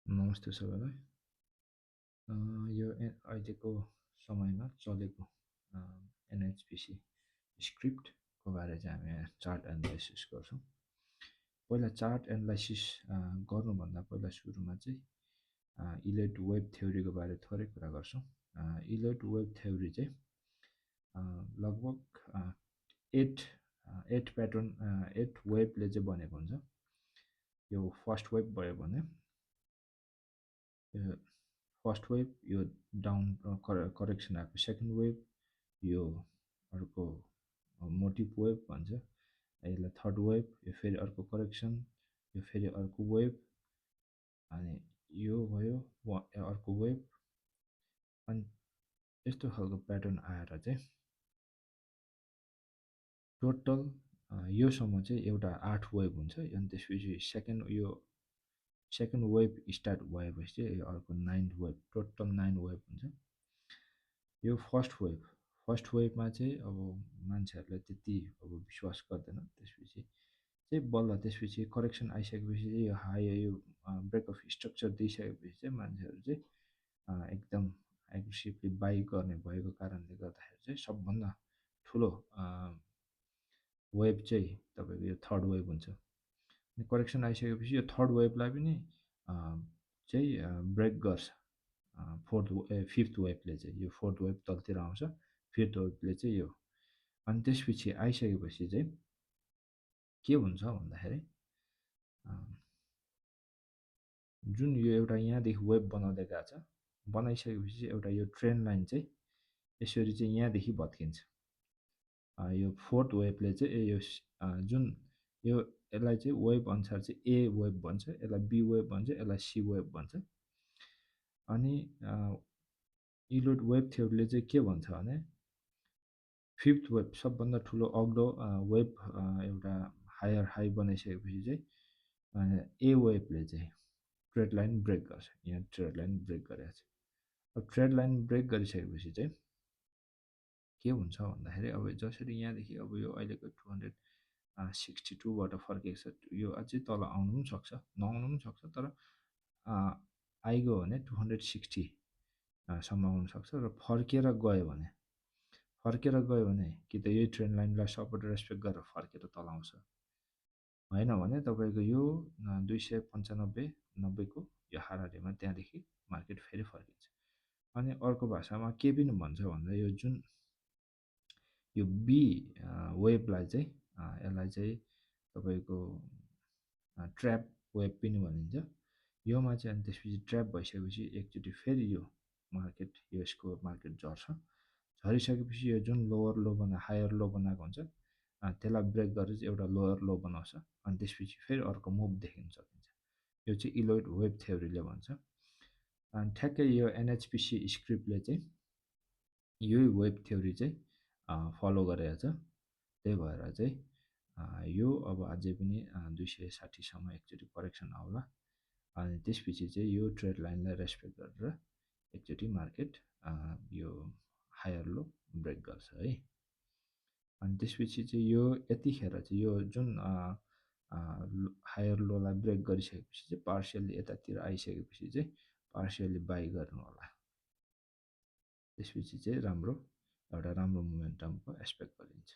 नमस्ते सबैलाई। यो अहिलेको समयमा चलेको एनएचपिसी स्क्रिप्टको बारे चाहिँ हामी यहाँ चार्ट एनालाइसिस गर्छौँ। पहिला चार्ट एनालाइसिस गर्नुभन्दा पहिला सुरुमा चाहिँ इलियट वेब थ्योरीको बारे थोरै कुरा गर्छौँ। इलियट वेब थ्योरी चाहिँ लगभग एट प्याटर्न 8 वेबले चाहिँ बनेको हुन्छ। यो फर्स्ट वेब भयो भने फर्स्ट वेब यो डाउन करेक्सन आएको सेकेन्ड वेब यो अर्को मोटिभ वेब भन्छ, यसलाई थर्ड वेब, यो फेरि अर्को करेक्सन, यो फेरि अर्को वेब, अनि यो भयो अर्को वेब। अनि यस्तो खालको प्याटर्न आएर चाहिँ टोटल योसम्म चाहिँ एउटा 8 वेब हुन्छ। अनि त्यसपछि सेकेन्ड वेब स्टार्ट भएपछि चाहिँ अर्को 9 वेब, टोटल 9 वेब हुन्छ। यो फर्स्ट वेबमा चाहिँ अब मान्छेहरूलाई त्यति अब विश्वास गर्दैन। त्यसपछि चाहिँ बल्ल त्यसपछि करेक्सन आइसकेपछि चाहिँ यो यो ब्रेक अफ स्ट्रक्चर दिइसकेपछि चाहिँ मान्छेहरू चाहिँ एकदम एग्रेसिभली बाई गर्ने भएको कारणले गर्दाखेरि चाहिँ सबभन्दा ठुलो वेब चाहिँ तपाईँको यो थर्ड वेब हुन्छ। अनि करेक्सन आइसकेपछि यो थर्ड वेबलाई पनि चाहिँ ब्रेक गर्छ फिफ्थ वेबले चाहिँ। यो फोर्थ वेब तलतिर आउँछ, फिफ्थ वेबले चाहिँ यो। अनि त्यसपछि आइसकेपछि चाहिँ के हुन्छ भन्दाखेरि जुन यो एउटा यहाँदेखि वेब बनाउँदै गएको छ, बनाइसकेपछि एउटा यो ट्रेन लाइन चाहिँ यसरी चाहिँ यहाँदेखि भत्किन्छ। यो फोर्थ वेबले चाहिँ यो जुन यो यसलाई चाहिँ वेब अनुसार चाहिँ ए वेब भन्छ, यसलाई बी वेब भन्छ, यसलाई सी वेब भन्छ। अनि इलियट वेब थ्योरीले चाहिँ के भन्छ भने फिफ्थ वेब सबभन्दा ठुलो अग्लो वेब एउटा हायर हाई बनाइसकेपछि चाहिँ ए वेबले चाहिँ ट्रेड लाइन ब्रेक गर्छ। यहाँ ट्रेड लाइन ब्रेक गरेको छ। अब ट्रेड लाइन ब्रेक गरिसकेपछि चाहिँ के हुन्छ भन्दाखेरि अब जसरी यहाँदेखि अब यो अहिलेको 262बाट फर्केको छ, यो अझै तल आउनु पनि सक्छ, नआउनु पनि सक्छ, तर आइगयो भने 260 सम्म आउनु सक्छ। र फर्केर गयो भने कि त यही ट्रेन लाइनलाई सपोर्ट रेस्पेक्ट गरेर फर्केर तल आउँछ, होइन भने तपाईँको यो 295-90को यो हाराहारीमा त्यहाँदेखि मार्केट फेरि फर्किन्छ। अनि अर्को भाषामा के पनि भन्छ भन्दा यो जुन यो बी वेबलाई चाहिँ यसलाई चाहिँ तपाईँको ट्र्याप वेब पनि भनिन्छ। योमा चाहिँ अनि त्यसपछि ट्र्याप भइसकेपछि एकचोटि फेरि यो यसको मार्केट झर्छ। झरिसकेपछि यो जुन लोवर लो हायर लो बनाएको हुन्छ त्यसलाई ब्रेक गरेर चाहिँ एउटा लोयर लो बनाउँछ। अनि त्यसपछि फेरि अर्को मुभ देखिन सकिन्छ। यो चाहिँ इलियट वेब थ्योरीले भन्छ। अनि ठ्याक्कै यो एनएचपिसी स्क्रिप्टले चाहिँ यही वेब थ्योरी चाहिँ फलो गरेको छ। त्यही भएर चाहिँ यो अब अझै पनि 260सम्म एकचोटि करेक्सन आउला। अनि त्यसपछि चाहिँ यो ट्रेड लाइनलाई रेस्पेक्ट गरेर एकचोटि मार्केट यो हायर लो ब्रेक गर्छ है। अनि त्यसपछि चाहिँ यो यतिखेर चाहिँ यो जुन हायर लोलाई ब्रेक गरिसकेपछि चाहिँ पार्सियल्ली यतातिर आइसकेपछि चाहिँ पार्सियल्ली बाई गर्नु होला। त्यसपछि चाहिँ एउटा राम्रो मोमेन्टमको एक्सपेक्ट गरिन्छ।